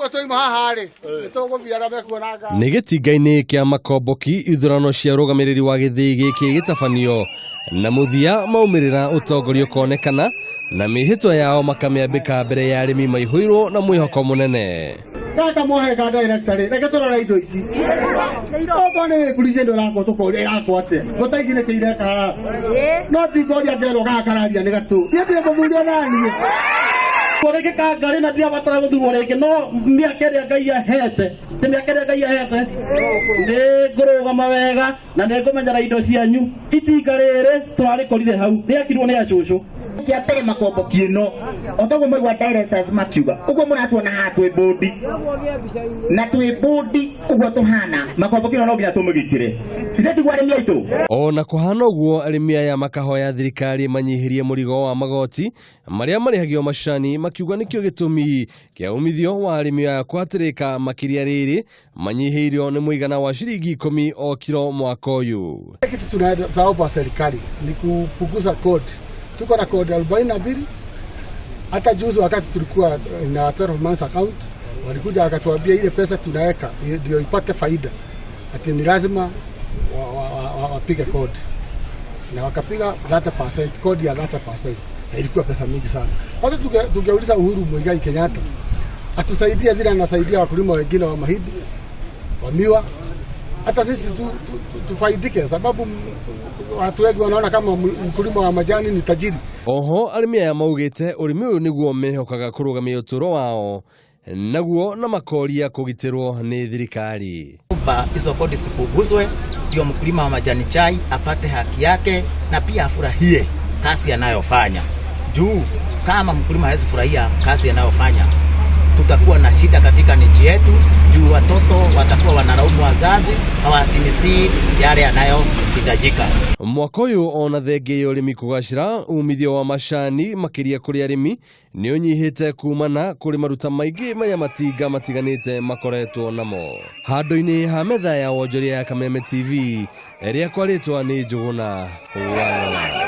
Ũguo twaima haha rĩ, nĩ tũgũthiĩ arĩa mekuona ngari. Nĩ gĩtinga-inĩ kĩa makomboki ithurano cia ũrũgamĩrĩri wa gĩthĩi gĩkĩ gĩtabanio na mũthia maumĩrĩra ũtongoria ũkonekana na mĩhĩtwa yao makamĩambĩka mbere ya arĩmi maihũirwo na mwĩhoko mũnene. Gaka mohe ka director rĩ, reke tũrore indo ici. Okorwo nĩ bridge ĩno ĩrakwo tũkoria ĩrakwo atĩa. Ngũta ici nĩkĩ ireka haha. No ti ngoria ngerwo gaka kararia nĩ gatũ. Niĩ ndirĩ mũthuri ona niĩ. Rĩngĩ kangarĩ na ndirabatara gũthurwo rĩngĩ no mĩaka ĩrĩa Ngai ahete nĩ mĩaka ĩrĩa Ngai ahete nĩ ngũrũgama wega na nĩ ngũmenyera indo cianyu itinga rĩrĩ tũrarĩkorire hau rĩakirwo nĩ acũcũ. Kĩa mbere makomboki ĩno o toguo maigua directors makiuga ũguo mũratuona haha twĩ bũndi na twĩ bũndi ũguo tũhana makomboki ĩno no nginya tũmĩgitĩre ithe tiguo arĩmi aitũ. Ona kũhana ũguo arĩmi aya makahoya thirikari manyihĩrie mũrigo wa magoti marĩa marĩhagio macani makiuga nĩkĩo gĩtũmi kĩa umithio wa arĩmi aya kũhatĩrĩka makĩria rĩrĩ manyihĩirio nĩ mũigana wa ciringi 10 o kiro mwaka ũyũ. Kitu tunaomba serikali ni kupunguza kodi. Tuko na kodi 42. Hata juzi wakati tulikuwa na 12 months account walikuja wakatuambia ile pesa tunaweka ndio ipate faida, ati ni lazima wapige kodi, na wakapiga 30%, kodi ya 30%, na ilikuwa pesa mingi sana. Sasa tungeuliza Uhuru Muigai Kenyatta atusaidie vile anasaidia wakulima wengine wa mahindi, wa miwa, hata sisi tufaidike, sababu watu wengi wanaona kama mkulima wa majani ni tajiri. Oho arĩmi aya maugĩte ũrĩmi ũyũ nĩguo mehokaga kũrũgamia ũtũũro wao naguo na makoria kũgitĩrwo nĩ thirikari. Hizo kodi zipunguzwe ndio mkulima wa majani chai apate haki yake na pia afurahie kazi anayofanya. Juu kama mkulima hawezi furahia kazi anayofanya, tutakuwa na shida katika nchi yetu, juu watoto watakuwa wanalaumu wazazi hawatimizii yale yanayohitajika. Mwaka ũyũ ona thengia ya ũrĩmi kũgacĩra umithio wa macani makĩria kũrĩ arĩmi nĩ ũnyihĩte kumana kũrĩ maruta maingĩ marĩa matinga matiganĩte makoretwo namo. Handũ-inĩ ha metha ya wonjoria ya Kameme TV rĩakwa rĩtwa nĩ Njũgũna Wang'ang'a.